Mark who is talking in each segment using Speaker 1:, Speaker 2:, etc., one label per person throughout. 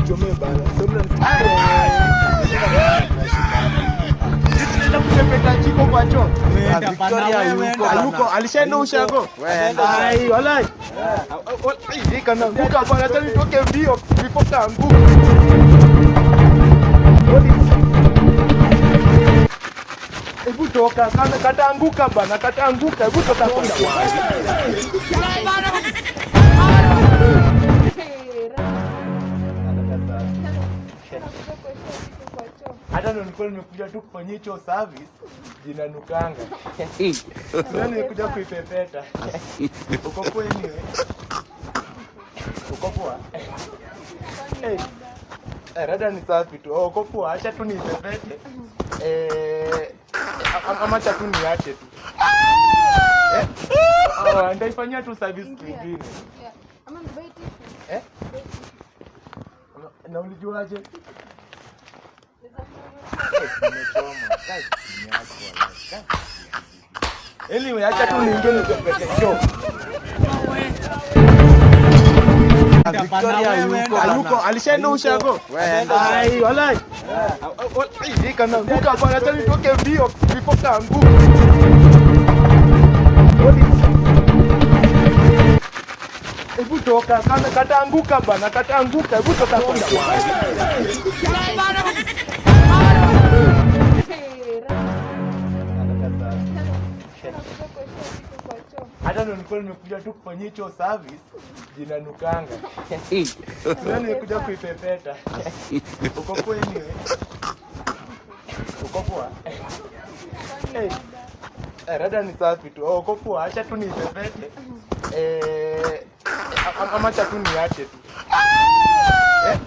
Speaker 1: Mnichomee bana. Sasa mnanienda kupepeta jiko kwa choo.
Speaker 2: Victoria yuko.
Speaker 1: Hayuko, alishaenda ushago. Ai, walai. Hii kanaanguka bwana, hata nitoke mbio before kaanguka. Hebu toka, kana kataanguka bana, kataanguka. Hebu toka kwa choo. Hata ndo nilikuwa nimekuja tu kufanyia hicho service, jinanukanga. Sasa nimekuja kuipepeta. Uko poa anyway? Uko poa? Eh, rada ni safi tu. Oh, uko poa, acha tu niipepete. Eh, ama acha tu niache tu. Eh? Oh, nitaifanyia tu service kwingine. Eh? Na ulijuaje? Nimechoma. Guys, nimeachwa, guys. Anyway, acha tu niingie nipepete choo.
Speaker 2: Victoria yuko.
Speaker 1: Hayuko, alishaenda ushago. Ai, walai. Hii kanaanguka bwana, hata nitoke mbio before kaanguka. Hebu toka, kana kataanguka bana, kataanguka. Hebu toka kwa choo. Hata ndo nilikuwa nimekuja tu kufanyia hicho service, jinanukanga. Sasa nimekuja kuipepeta. Uko poa anyway? Uko poa? Eh, rada ni safi tu. Oh, uko poa, acha tu niipepete. Eh, ama acha tu niache tu. Eh?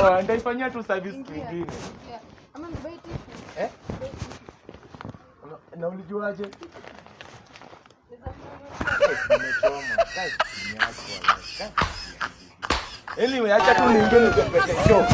Speaker 1: Oh, nitaifanyia tu service kwingine. Eh? Na ulijuaje? Nimechoma. Guys, nimeachwa, guys. Anyway, acha tu niingie nipepete choo.